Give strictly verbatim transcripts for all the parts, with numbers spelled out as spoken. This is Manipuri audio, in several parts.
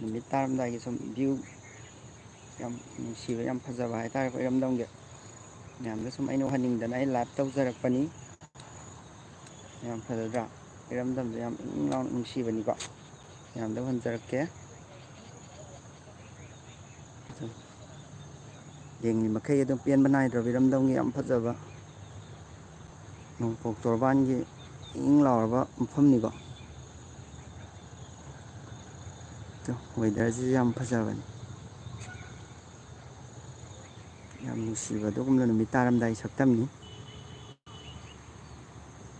ꯅꯨꯃꯤꯠ ꯇꯥꯔꯝꯗꯥꯏꯒꯤ ꯁꯨꯝ view ꯌꯥꯝ ꯅꯨꯡꯁꯤꯕ, ꯌꯥꯝ ꯐꯖꯕ ꯍꯥꯏꯇꯥꯔꯦꯀꯣ, ꯏꯔꯝꯗꯝꯒꯤ꯫ ꯃꯌꯥꯝꯗ ꯁꯨꯝ ꯑꯩꯅ ꯎꯍꯟꯅꯤꯡꯗꯅ ꯑꯩ live ꯇꯧꯖꯔꯛꯄꯅꯤ꯫ ꯌꯥꯝ ꯐꯖꯗ꯭ꯔꯥ? ꯏꯔꯝꯗꯝꯁꯦ ꯌꯥꯝ ꯏꯪ ꯏꯪ ꯂꯥꯎꯅ ꯅꯨꯡꯁꯤꯕꯅꯤꯀꯣ꯫ ꯃꯌꯥꯝꯗ ꯎꯍꯟꯖꯔꯛꯀꯦ꯫ ꯌꯦꯡꯂꯤ ꯃꯈꯩ ꯑꯗꯨꯝ ꯄꯦꯟꯕ ꯅꯥꯏꯗ꯭ꯔꯕ ꯏꯔꯝꯗꯝꯒꯤ ꯌꯥꯝ ꯐꯖꯕ ꯅꯣꯡꯄꯣꯛ ꯇꯣꯔꯕꯥꯟꯒꯤ ꯏꯪ ꯏꯪ ꯂꯥꯎꯔꯕ ꯃꯐꯝꯅꯤꯀꯣ꯫ ꯇꯣ, weather ꯁꯤꯁꯨ ꯌꯥꯝ ꯐꯖꯕꯅꯤ꯫ ꯌꯥꯝ ꯅꯨꯡꯁꯤꯕ ꯑꯗꯨꯒꯨꯝꯂꯕ ꯅꯨꯃꯤꯠ ꯇꯥꯔꯝꯗꯥꯏ ꯁꯛꯇꯝꯅꯤ꯫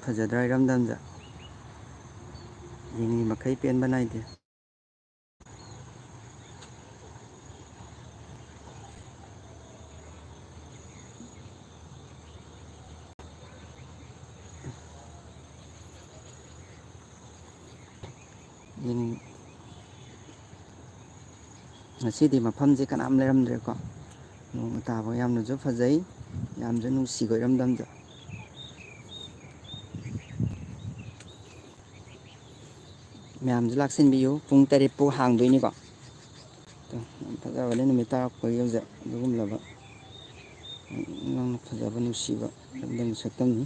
ꯐꯖꯗ꯭ꯔꯥ ꯏꯔꯝꯗꯝꯁꯦ? ꯌꯦꯡꯂꯤ ꯃꯈꯩ ꯄꯦꯟꯕ ꯅꯥꯏꯗꯦ꯫ ꯌꯦꯡ-, ꯉꯁꯤꯗꯤ ꯃꯐꯝꯁꯦ ꯀꯅꯥꯝ ꯂꯩꯔꯝꯗ꯭ꯔꯦꯀꯣ꯫ ꯅꯣꯡ ꯇꯥꯕ ꯌꯥꯝꯅꯁꯨ ꯐꯖꯩ, ꯌꯥꯝꯁꯨ ꯅꯨꯡꯁꯤꯀꯣ ꯏꯔꯝꯗꯝꯁꯦ꯫ ꯃꯌꯥꯝꯁꯨ ꯂꯥꯛꯁꯤꯟꯕꯤꯌꯨ, ꯄꯨꯡ ꯇꯔꯦꯠ ꯐꯥꯎ ꯍꯥꯡꯗꯣꯏꯅꯤꯀꯣ꯫ ꯌꯥꯝ ꯐꯖꯕꯅꯦ ꯅꯨꯃꯤꯠ ꯇꯥꯔꯛꯄꯒꯤ ꯍꯧꯖꯤꯛ ꯑꯗꯨꯒꯨꯝꯂꯕ ꯌꯥꯝꯅ ꯐꯖꯕ ꯅꯨꯡꯁꯤꯕ ꯏꯔꯝꯗꯝꯒꯤ ꯁꯛꯇꯝꯅꯤ꯫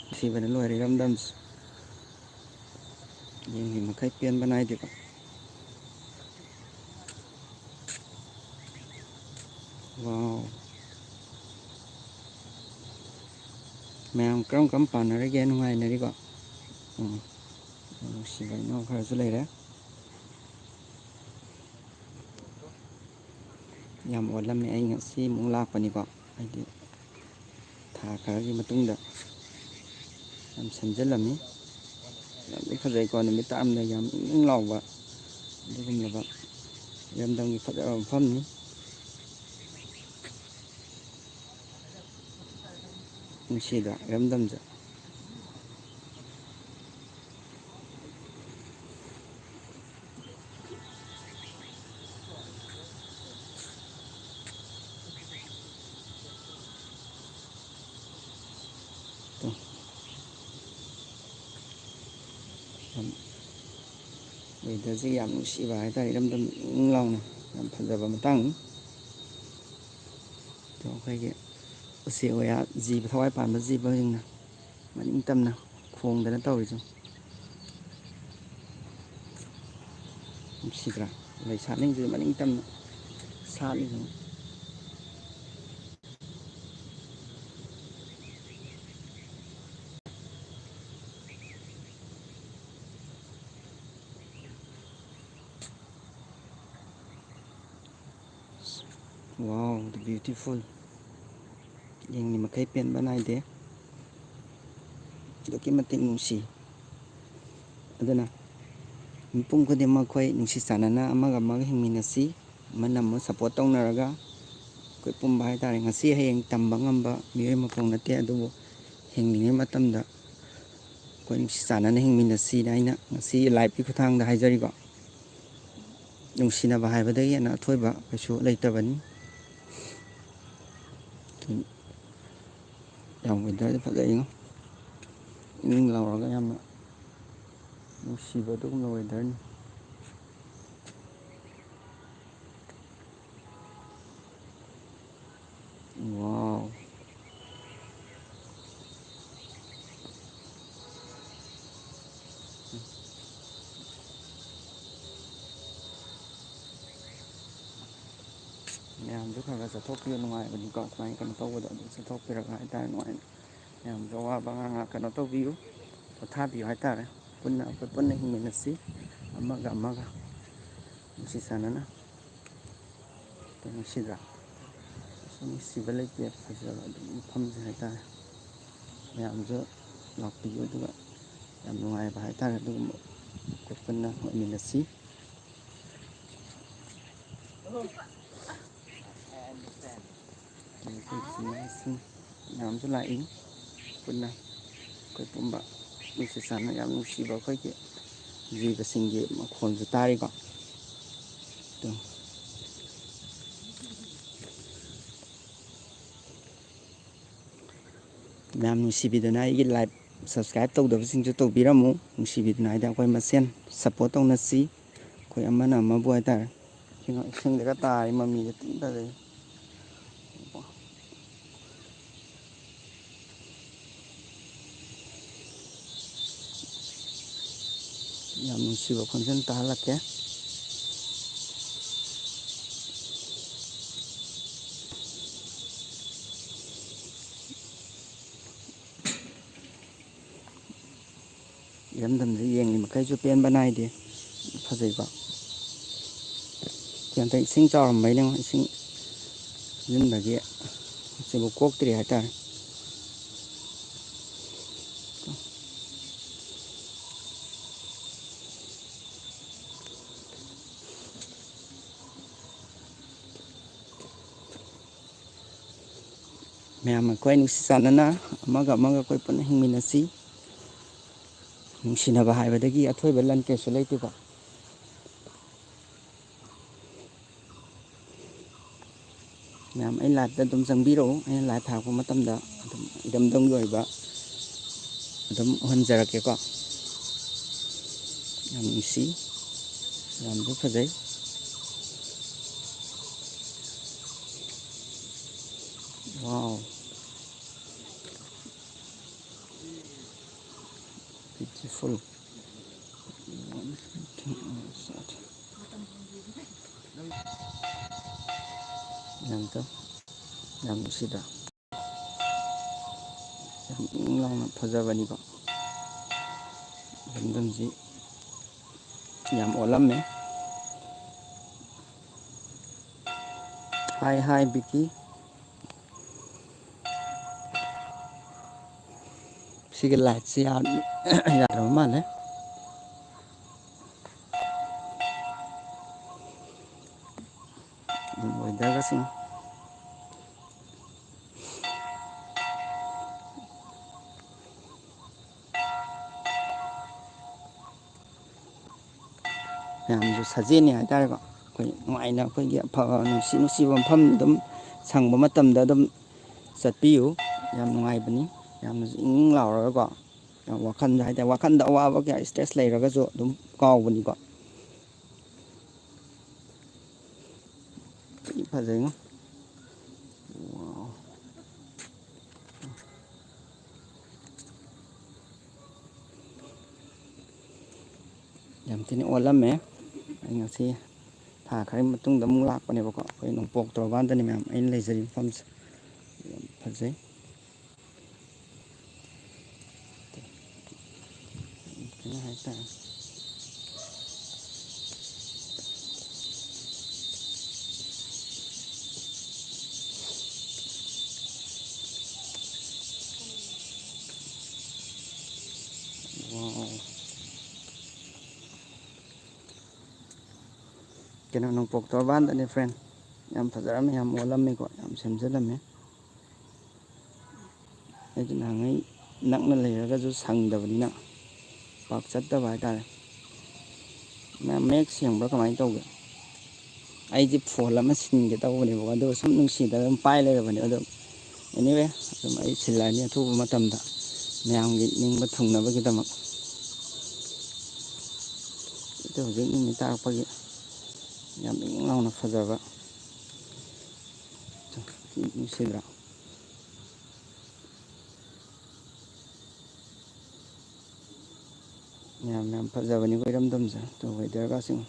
ꯅꯨꯡꯁꯤꯕꯅ ꯂꯣꯏꯔꯦ ꯏꯔꯝꯗꯝꯁꯦ꯫ ꯌꯦꯡꯂꯤ ꯃꯈꯩ ꯄꯦꯟꯕ ꯅꯥꯏꯗꯦꯀꯣ꯫ Wow꯫ ꯃꯌꯥꯝ ꯀꯔꯝ ꯀꯔꯝ ꯄꯥꯟꯅꯔꯤꯒꯦ? ꯅꯨꯡꯉꯥꯏꯅꯔꯤꯀꯣ? ꯎꯝ꯫ ꯅꯨꯡꯁꯤꯕ ꯏꯅꯥꯎ ꯈꯔꯁꯨ ꯂꯩꯔꯦ꯫ ꯌꯥꯝ ꯑꯣꯜꯂꯝꯃꯦ꯫ ꯑꯩ ꯉꯁꯤ ꯑꯃꯨꯛ ꯂꯥꯛꯄꯅꯤꯀꯣ꯫ ꯍꯥꯏꯗꯤ ꯊꯥ ꯈꯔꯒꯤ ꯃꯇꯨꯡꯗ ꯌꯥꯝ ꯁꯦꯝꯖꯤꯜꯂꯝꯃꯤ꯫ ꯌꯥꯝꯗꯤ ꯐꯖꯩꯀꯣ꯫ ꯅꯨꯃꯤꯠ ꯇꯥꯔꯝꯗꯥꯏ ꯌꯥꯝ ꯏꯪ ꯏꯪ ꯂꯥꯎꯕ ꯑꯗꯨꯒꯨꯝꯂꯕ ꯏꯔꯝꯗꯝꯒꯤ ꯐꯖꯕ ꯃꯐꯝꯅꯤ꯫ ꯅꯨꯡꯁꯤꯗ꯭ꯔꯥ ꯏꯔꯝꯗꯝꯁꯦ? ꯌꯥꯝ, ꯋꯦꯗꯔꯁꯦ ꯌꯥꯝ ꯅꯨꯡꯁꯤꯕ ꯍꯥꯏꯇꯥꯔꯦ, ꯏꯔꯝꯗꯝ ꯏꯪ ꯏꯪ ꯂꯥꯎꯅ꯫ ꯌꯥꯝ ꯐꯖꯕ ꯃꯇꯥꯡꯅꯤ꯫ ꯑꯗꯣ ꯑꯩꯈꯣꯏꯒꯤ ꯎꯆꯦꯛ ꯋꯥꯌꯥ, ꯖꯤꯕ, ꯊꯋꯥꯏ ꯄꯥꯟꯕ ꯖꯤꯕꯁꯤꯡꯅ ꯃꯅꯤꯡ ꯇꯝꯅ ꯈꯣꯡꯗꯅ ꯇꯧꯔꯤꯁꯦ꯫ ꯅꯨꯡꯁꯤꯗ꯭ꯔꯥ? ꯂꯩ ꯁꯥꯠꯅꯤꯡꯁꯤꯗ ꯃꯅꯤꯡ ꯇꯝꯅ ꯁꯥꯠꯂꯤꯁꯦ꯫ Wow, the beautiful. ꯌꯦꯡꯂꯤ ꯃꯈꯩ ꯄꯦꯟꯕ ꯅꯥꯏꯗꯦ꯫ ꯑꯗꯨꯛꯀꯤ ꯃꯇꯤꯛ ꯅꯨꯡꯁꯤ꯫ ꯑꯗꯨꯅ ꯃꯤꯄꯨꯝ ꯈꯨꯗꯤꯡꯃꯛ ꯑꯩꯈꯣꯏ ꯅꯨꯡꯁꯤ ꯆꯥꯟꯅꯅ ꯑꯃꯒ ꯑꯃꯒ ꯍꯤꯡꯃꯤꯟꯅꯁꯤ꯫ ꯑꯃꯅ ꯑꯃ ꯁꯞꯄꯣꯔꯠ ꯇꯧꯅꯔꯒ ꯑꯩꯈꯣꯏ ꯄꯨꯝꯕ ꯍꯥꯏꯇꯥꯔꯦ꯫ ꯉꯁꯤ ꯍꯌꯦꯡ ꯇꯝꯕ ꯉꯝꯕ ꯃꯤꯑꯣꯏ ꯃꯄꯣꯛ ꯅꯠꯇꯦ, ꯑꯗꯨꯕꯨ ꯍꯤꯡꯂꯤꯉꯩ ꯃꯇꯝꯗ ꯑꯩꯈꯣꯏ ꯅꯨꯡꯁꯤ ꯆꯥꯟꯅꯅ ꯍꯤꯡꯃꯤꯟꯅꯁꯤꯅ ꯑꯩꯅ ꯉꯁꯤ ꯂꯥꯏꯞꯀꯤ ꯈꯨꯠꯊꯥꯡꯗ ꯍꯥꯏꯖꯔꯤꯀꯣ꯫ ꯅꯨꯡꯁꯤꯅꯕ ꯍꯥꯏꯕꯗꯒꯤ ꯍꯦꯟꯅ ꯑꯊꯣꯏꯕ ꯀꯩꯁꯨ ꯂꯩꯇꯕꯅꯤ꯫ ꯑꯗꯨ ꯌꯥꯝ ꯋꯦꯗꯔꯁꯦ ꯐꯖꯩꯉꯣ꯫ ꯏꯪ ꯏꯪ ꯂꯥꯎꯔꯒ ꯌꯥꯝꯅ ꯅꯨꯡꯁꯤꯕ ꯑꯗꯨꯒꯨꯝꯕ ꯋꯦꯗꯔꯅꯤ꯫ Wow. ꯃꯌꯥꯝꯁꯨ ꯈꯔ ꯈꯔ ꯆꯠꯊꯣꯛꯄꯤꯌꯨ, ꯅꯨꯡꯉꯥꯏꯕꯅꯤꯀꯣ ꯁꯨꯃꯥꯏꯅ ꯀꯩꯅꯣ ꯇꯧꯕꯗꯣ꯫ ꯑꯗꯨ ꯆꯠꯊꯣꯛꯄꯤꯔꯒ ꯍꯥꯏꯇꯥꯔꯦ, ꯅꯨꯡꯉꯥꯏꯅ ꯃꯌꯥꯝꯁꯨ ꯑꯋꯥꯕ ꯉꯥꯏꯍꯥꯛ ꯉꯥꯏꯍꯥꯛ ꯀꯩꯅꯣ ꯇꯧꯕꯤꯌꯨ, ꯄꯣꯊꯥꯕꯤꯌꯨ ꯍꯥꯏꯇꯥꯔꯦ꯫ ꯄꯨꯟꯅ ꯑꯩꯈꯣꯏ ꯄꯨꯟꯅ ꯍꯤꯡꯃꯤꯟꯅꯁꯤ, ꯑꯃꯒ ꯑꯃꯒ ꯅꯨꯡꯁꯤ ꯆꯥꯟꯅꯅ꯫ ꯑꯗꯨ ꯅꯨꯡꯁꯤꯗ꯭ꯔꯥ? ꯀꯩꯁꯨ ꯅꯨꯡꯁꯤꯕ ꯂꯩꯇꯦ, ꯐꯖꯕ ꯑꯗꯨꯝ ꯃꯐꯝꯁꯦ ꯍꯥꯏꯇꯥꯔꯦ꯫ ꯃꯌꯥꯝꯁꯨ ꯂꯥꯛꯄꯤꯌꯨ, ꯑꯗꯨꯒ ꯌꯥꯝ ꯅꯨꯡꯉꯥꯏꯕ ꯍꯥꯏꯇꯥꯔꯦ꯫ ꯑꯗꯨꯒꯨꯝꯕ ꯑꯩꯈꯣꯏ ꯄꯨꯟꯅ ꯑꯣꯏꯃꯤꯟꯅꯁꯤ꯫ ꯑꯗꯒꯤ ꯑꯩꯈꯣꯏ ꯏꯆꯤꯟ ꯏꯅꯥꯎꯁꯤꯡ ꯃꯌꯥꯝꯁꯨ ꯂꯥꯛꯏ꯫ ꯄꯨꯟꯅ ꯑꯩꯈꯣꯏ ꯄꯨꯝꯕ ꯅꯨꯡꯁꯤ ꯆꯥꯟꯅ ꯌꯥꯝ ꯅꯨꯡꯁꯤꯕ ꯑꯩꯈꯣꯏꯒꯤ ꯖꯤꯕꯁꯤꯡꯒꯤ ꯃꯈꯣꯜꯁꯨ ꯇꯥꯔꯤꯀꯣ꯫ ꯑꯗꯨꯝ ꯃꯌꯥꯝ ꯅꯨꯡꯁꯤꯕꯤꯗꯨꯅ ꯑꯩꯒꯤ live subscribe ꯇꯧꯗꯕꯁꯤꯡꯁꯨ ꯇꯧꯕꯤꯔꯝꯃꯨ꯫ ꯅꯨꯡꯁꯤꯕꯤꯗꯨꯅ ꯍꯥꯏꯗꯤ ꯑꯩꯈꯣꯏ ꯃꯁꯦꯟ support ꯇꯧꯅꯁꯤ꯫ ꯑꯩꯈꯣꯏ ꯑꯃꯅ ꯑꯃꯕꯨ ꯍꯥꯏꯇꯥꯔꯦ꯫ ꯏꯁꯤꯡ, ꯏꯁꯤꯡꯗꯒ ꯇꯥꯔꯤ ꯃꯃꯤꯁꯦ ꯇꯤꯡ ꯇꯥꯖꯩ꯫ ꯌꯥꯝ ꯅꯨꯡꯁꯤꯕ ꯈꯣꯟꯖꯦꯜ ꯇꯥꯍꯜꯂꯛꯀꯦ꯫ ꯏꯔꯝꯗꯝꯁꯦ ꯌꯦꯡꯂꯤ ꯃꯈꯩꯁꯨ ꯄꯦꯟꯕ ꯅꯥꯏꯗꯦ꯫ ꯐꯖꯩꯀꯣ꯫ ꯁꯤ ꯍꯟꯗꯛ ꯏꯁꯤꯡ ꯆꯥꯎꯔꯝꯕꯩꯅꯦ, ꯏꯁꯤꯡ ꯊꯨꯝꯖꯤꯟꯕꯒꯤ ꯁꯤꯕꯨ ꯀꯣꯛꯇ꯭ꯔꯤ ꯍꯥꯏꯇꯥꯔꯦ꯫ ꯃꯌꯥꯝ ꯑꯩꯈꯣꯏ ꯅꯨꯡꯁꯤ ꯆꯥꯟꯅꯅ ꯑꯃꯒ ꯑꯃꯒ ꯑꯩꯈꯣꯏ ꯄꯨꯟꯅ ꯍꯤꯡꯃꯤꯟꯅꯁꯤ꯫ ꯅꯨꯡꯁꯤꯅꯕ ꯍꯥꯏꯕꯗꯒꯤ ꯑꯊꯣꯏꯕ ꯂꯟ ꯀꯩꯁꯨ ꯂꯩꯇꯦꯀꯣ꯫ ꯃꯌꯥꯝ ꯑꯩ live ꯇ ꯑꯗꯨꯝ ꯆꯪꯕꯤꯔꯛꯎ꯫ ꯑꯩꯅ live ꯊꯥꯔꯛꯄ ꯃꯇꯝꯗ ꯑꯗꯨꯝ ꯏꯔꯝꯗꯝꯒꯤ ꯑꯣꯏꯕ ꯑꯗꯨꯝ ꯎꯍꯟꯖꯔꯛꯀꯦꯀꯣ꯫ ꯌꯥꯝ ꯅꯨꯡꯁꯤ, ꯌꯥꯝꯁꯨ ꯐꯖꯩ꯫ Wow, beautiful. ꯌꯥꯝ ꯇꯧ-, ꯌꯥꯝ ꯅꯨꯡꯁꯤꯗ꯭ꯔꯥ? ꯌꯥꯝ ꯏꯪ ꯏꯪ ꯂꯥꯎꯅ ꯐꯖꯕꯅꯤꯀꯣ꯫ ꯏꯔꯝꯗꯝꯁꯤ ꯌꯥꯝ ꯑꯣꯜꯂꯝꯃꯦ꯫ Hi, hi, ꯕꯤꯀꯤ꯫ ꯁꯤꯒꯤ light ꯁꯤ ꯌꯥ-, ꯌꯥꯗ꯭ꯔꯕ ꯃꯥꯜꯂꯦ꯫ ꯑꯗꯨꯝ weather ꯒꯁꯤꯡ꯫ ꯃꯌꯥꯝꯁꯨ ꯁꯥꯖꯦꯟꯅꯤ ꯍꯥꯏꯇꯥꯔꯦꯀꯣ꯫ ꯑꯩꯈꯣꯏ ꯅꯨꯡꯉꯥꯏꯅ ꯑꯩꯈꯣꯏꯒꯤ ꯑꯐꯕ ꯅꯨꯡꯁꯤ ꯅꯨꯡꯁꯤꯕ ꯃꯐꯝ ꯑꯗꯨꯝ ꯁꯪꯕ ꯃꯇꯝꯗ ꯑꯗꯨꯝ ꯆꯠꯄꯤꯌꯨ꯫ ꯌꯥꯝ ꯅꯨꯡꯉꯥꯏꯕꯅꯤ꯫ ꯌꯥꯝꯅꯁꯨ ꯏꯪ ꯏꯪ ꯂꯥꯎꯔꯒꯀꯣ, ꯌꯥꯝ ꯋꯥꯈꯜꯗ ꯍꯥꯏꯇꯥꯔꯦ, ꯋꯥꯈꯜꯗ ꯑꯋꯥꯕ ꯀꯌꯥ, ꯏꯁꯇ꯭ꯔꯦꯁ ꯂꯩꯔꯒꯁꯨ ꯑꯗꯨꯝ ꯀꯥꯎꯕꯅꯤꯀꯣ꯫ ꯊꯤ ꯐꯖꯩꯉꯣ꯫ ꯋꯥꯎ꯫ ꯌꯥꯝ ꯊꯤꯅ ꯑꯣꯜꯂꯝꯃꯦ꯫ ꯑꯩ ꯉꯁꯤ ꯊꯥ ꯈꯔꯒꯤ ꯃꯇꯨꯡꯗ ꯑꯃꯨꯛ ꯂꯥꯛꯄꯅꯦꯕꯀꯣ꯫ ꯑꯩꯈꯣꯏ ꯅꯣꯡꯄꯣꯛ ꯇꯣꯔꯕꯥꯟꯗꯅꯤ ꯃꯌꯥꯝ ꯑꯩꯅ ꯂꯩꯖꯔꯤꯕ ꯃꯐꯝꯁꯦ꯫ ꯌꯥꯝ ꯐꯖꯩ꯫ ꯀꯩꯅꯣ ꯍꯥꯏꯇꯥꯔꯦ꯫ Wow꯫ ꯀꯩꯅꯣ, ꯅꯣꯡꯄꯣꯛ ꯇꯣꯔꯕꯥꯟꯗꯅꯤ friend꯫ ꯌꯥꯝ ꯐꯖꯔꯝꯃꯤ, ꯌꯥꯝ ꯑꯣꯜꯂꯝꯃꯤꯀꯣ, ꯌꯥꯝ ꯁꯦꯝꯖꯤꯜꯂꯝꯃꯤ꯫ ꯑꯩꯗꯤ ꯅꯍꯥꯟꯉꯩ ꯅꯛꯅ ꯂꯩꯔꯒꯁꯨ ꯁꯪꯗꯕꯅꯤꯅ ꯄꯥꯛ ꯆꯠꯇꯕ ꯍꯥꯏꯇꯥꯔꯦ꯫ ꯃꯌꯥꯝ ꯃꯌꯦꯛ ꯁꯦꯡꯕ꯭ꯔꯥ, ꯀꯃꯥꯏꯅ ꯇꯧꯒꯦ? ꯑꯩꯗꯤ phone ꯑꯃ ꯁꯤꯟꯒꯦ ꯇꯧꯕꯅꯦꯕꯀꯣ, ꯑꯗꯨꯒ ꯁꯨꯝ ꯅꯨꯡꯁꯤꯗꯅ ꯑꯗꯨꯝ ꯄꯥꯏ ꯂꯩꯔꯕꯅꯦ꯫ ꯑꯗꯣ anyway, ꯑꯗꯨꯝ ꯑꯩ ꯁꯤꯜꯂꯛꯑꯅꯤ ꯑꯊꯨꯕ ꯃꯇꯝꯗ ꯃꯌꯥꯝꯒꯤ ꯅꯤꯡꯕ ꯊꯨꯡꯅꯕꯒꯤꯗꯃꯛ꯫ ꯑꯗꯣ ꯍꯧꯖꯤꯛ ꯅꯨꯃꯤꯠ ꯇꯥꯔꯛꯄꯒꯤ ꯌꯥꯝ ꯏꯪ ꯂꯥꯎꯅ ꯐꯖꯕ, ꯅꯨꯡꯁꯤꯗ꯭ꯔꯥ? ꯌꯥꯝ, ꯌꯥꯝ ꯐꯖꯕꯅꯤꯀꯣ ꯏꯔꯝꯗꯝꯁꯦ꯫ ꯑꯗꯣ weatherꯒꯁꯤꯡ꯫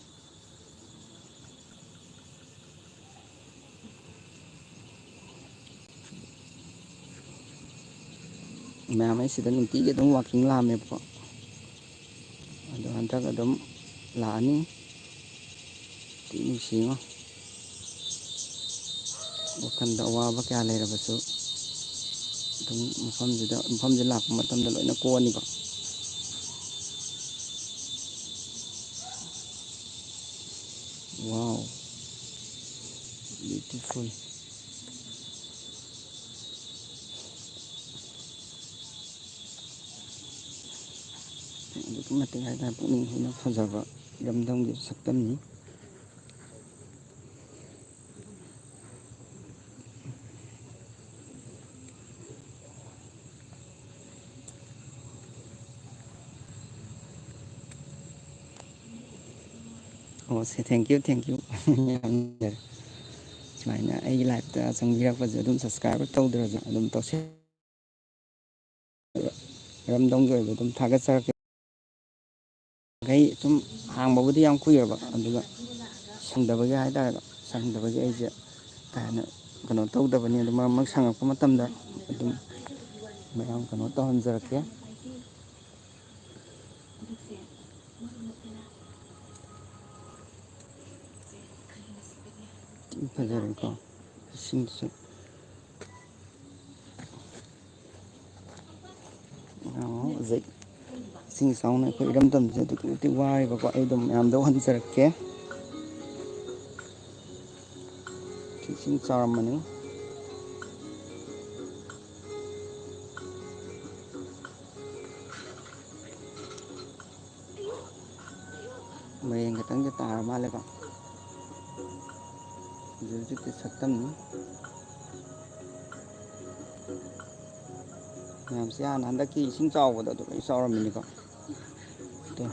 ꯃꯌꯥꯝ ꯑꯩ ꯁꯤꯗ ꯅꯨꯡꯇꯤꯒꯤ ꯑꯗꯨꯝ walking ꯂꯥꯛꯑꯝꯃꯦꯕꯀꯣ꯫ ꯑꯗꯣ ꯍꯟꯗꯛ ꯑꯗꯨꯝ ꯂꯥꯛꯑꯅꯤ꯫ ꯊꯤ ꯅꯨꯡꯁꯤꯉꯣ꯫ ꯋꯥꯈꯜꯗ ꯑꯋꯥꯕ ꯀꯌꯥ ꯂꯩꯔꯕꯁꯨ ꯑꯗꯨꯝ ꯃꯐꯝꯁꯤꯗ, ꯃꯐꯝꯁꯤꯗ ꯂꯥꯛꯄ ꯃꯇꯝꯗ ꯂꯣꯏꯅ ꯀꯣꯛꯑꯅꯤꯀꯣ꯫ Wow, beautiful꯫ ꯑꯗꯨꯛꯀꯤ ꯃꯇꯤꯛ ꯍꯥꯏꯇꯥꯔꯦ, ꯄꯨꯛꯅꯤꯡ ꯍꯨꯅ ꯐꯖꯕ ꯏꯔꯝꯗꯝꯒꯤ ꯁꯛꯇꯝꯅꯤ꯫ ꯑꯣ, ꯁꯦ, thank you, thank you꯫ ꯌꯥꯝ ꯅꯨꯡꯉꯥꯏꯖꯔꯦ꯫ ꯁꯨꯃꯥꯏꯅ ꯑꯩꯒꯤ live-ꯇ ꯆꯪꯕꯤꯔꯛꯄꯁꯦ ꯑꯗꯨꯝ subscribe ꯇꯧꯗ꯭ꯔꯁꯨ ꯑꯗꯨꯝ ꯇꯧꯁꯤ꯫ ꯏꯔꯝꯗꯝꯒꯤ ꯑꯣꯏꯕ ꯑꯗꯨꯝ ꯊꯥꯒꯠꯆꯔꯛꯀꯦ꯫ ꯃꯈꯩ ꯁꯨꯝ ꯍꯥꯡꯕꯕꯨꯗꯤ ꯌꯥꯝ ꯀꯨꯏꯔꯕ, ꯑꯗꯨꯒ ꯁꯪꯗꯕꯒꯤ ꯍꯥꯏꯇꯥꯔꯦꯀꯣ, ꯁꯪꯗꯕꯒꯤ ꯑꯩꯁꯦ ꯀꯥ ꯍꯦꯟꯅ ꯀꯩꯅꯣ ꯇꯧꯗꯕꯅꯤ꯫ ꯑꯗꯨ ꯃꯔꯛ ꯃꯔꯛ ꯁꯪꯉꯛꯄ ꯃꯇꯝꯗ ꯑꯗꯨꯝ ꯃꯌꯥꯝ ꯀꯩꯅꯣ ꯇꯧꯍꯟꯖꯔꯛꯀꯦ꯫ ꯊꯤ ꯐꯖꯔꯦꯀꯣ, ꯏꯁꯤꯡꯁꯨ꯫ ꯑꯣ, ꯍꯧꯖꯤꯛ ꯏꯁꯤꯡ ꯏꯆꯥꯎꯅ ꯑꯩꯈꯣꯏ ꯏꯔꯝꯗꯝꯁꯦ ꯑꯗꯨꯛꯀꯤ ꯃꯇꯤꯛ ꯋꯥꯔꯤꯕꯀꯣ꯫ ꯑꯩ ꯑꯗꯨꯝ ꯃꯌꯥꯝꯗ ꯎꯍꯟꯖꯔꯛꯀꯦ꯫ ꯏꯁꯤꯡ ꯆꯥꯎꯔꯝꯕꯅꯤ꯫ ꯃꯌꯦꯡ ꯈꯤꯇꯪꯗꯤ ꯇꯥꯔ ꯃꯥꯜꯂꯦꯀꯣ꯫ ꯍꯧꯖꯤꯛ ꯍꯧꯖꯤꯛꯇꯤ ꯁꯛꯇꯝꯅꯤ꯫ ꯃꯌꯥꯝꯁꯦ ꯍꯥꯟꯅ ꯍꯟꯗꯛꯀꯤ ꯏꯁꯤꯡ ꯆꯥꯎꯕꯗꯣ ꯑꯗꯨ ꯂꯣꯏ ꯆꯥꯎꯔꯝꯃꯤꯅꯤꯀꯣ꯫ ꯑꯗꯣ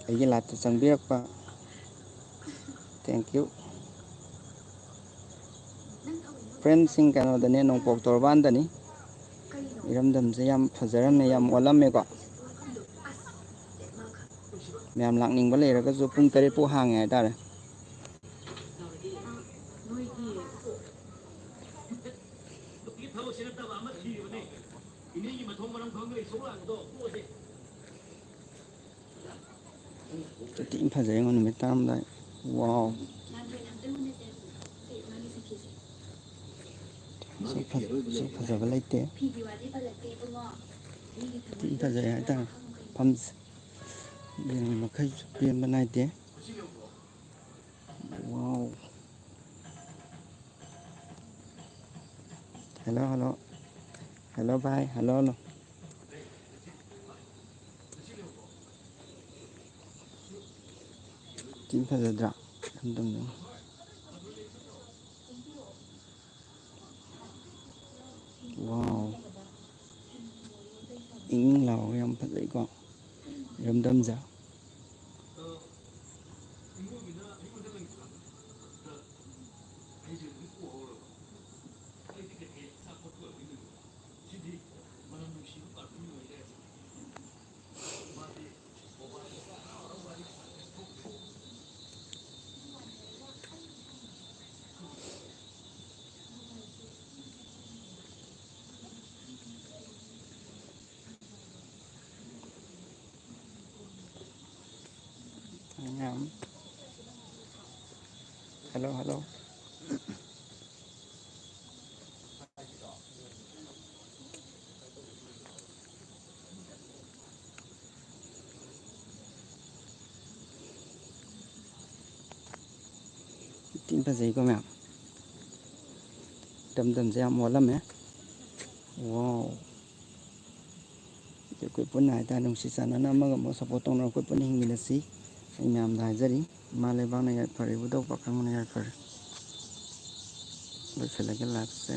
ꯑꯩꯒꯤ live-ꯇ ꯆꯪꯕꯤꯔꯛꯄ, thank you꯫ Friend-ꯁꯤꯡ ꯀꯩꯅꯣꯗꯅꯦ, ꯅꯣꯡꯄꯣꯛ ꯇꯣꯔꯕꯥꯟꯗꯅꯤ꯫ ꯏꯔꯝꯗꯝꯁꯦ ꯌꯥꯝ ꯐꯖꯔꯝꯃꯦ, ꯌꯥꯝ ꯑꯣꯜꯂꯝꯃꯦꯀꯣ꯫ ꯃꯌꯥꯝ ꯂꯥꯛꯅꯤꯡꯕ ꯂꯩꯔꯒꯁꯨ ꯄꯨꯡ ꯇꯔꯦꯠ ꯐꯥꯎ ꯍꯥꯡꯉꯦ ꯍꯥꯏꯇꯥꯔꯦ꯫ ꯊꯤꯅ ꯐꯖꯩ ꯌꯦꯡꯉꯣ, ꯅꯨꯃꯤꯠ ꯇꯥꯔꯝꯗꯥꯏ꯫ Wow! ꯁꯤ ꯐꯖ-, ꯁꯤ ꯐꯖꯕ ꯂꯩꯇꯦ꯫ ꯊꯤ ꯐꯖꯩ ꯍꯥꯏꯇꯥꯔꯦ ꯃꯐꯝꯁꯦ꯫ ꯌꯦꯡꯕ ꯃꯈꯩꯁꯨ ꯄꯦꯟꯕ ꯅꯥꯏꯗꯦ꯫ Wow! Hello, hello. Hello, bhai. Hello, hello. ꯊꯤ ꯐꯖꯗ꯭ꯔꯥ? ꯑꯝꯇꯪ ꯌꯦꯡꯉꯨ꯫ Wow! ꯏꯪ ꯏꯪ ꯂꯥꯎ꯫ ꯏꯔꯝꯗꯝꯁꯦ꯫ ꯌꯥꯝ꯫ Hello, hello. ꯊꯤꯅ ꯐꯖꯩꯀꯣ ꯃꯌꯥꯝ꯫ ꯏꯔꯝꯗꯝꯁꯦ ꯌꯥꯝ ꯑꯣꯜꯂꯝꯃꯦ꯫ ꯋꯥꯎ꯫ ꯑꯩꯈꯣꯏ ꯄꯨꯟꯅ ꯍꯥꯏꯇꯥꯔꯦ, ꯅꯨꯡꯁꯤ ꯆꯥꯟꯅꯅ ꯑꯃꯒ ꯑꯃꯒ ꯁꯞꯄꯣꯔꯠ ꯇꯧꯅ ꯑꯩꯈꯣꯏ ꯄꯨꯟꯅ ꯍꯤꯡꯃꯤꯟꯅꯁꯤ꯫ ꯑꯩ ꯃꯌꯥꯝꯗ ꯍꯥꯏꯖꯔꯤ, ꯏꯃꯥ ꯂꯩꯕꯥꯛꯅ ꯌꯥꯏꯐꯔꯦ, ꯏꯕꯨꯙꯧ ꯄꯥꯈꯪꯕꯅ ꯌꯥꯏꯐꯔꯦ꯫ ꯂꯣꯏꯁꯤꯜꯂꯒꯦ ꯂꯥꯏꯐꯁꯦ꯫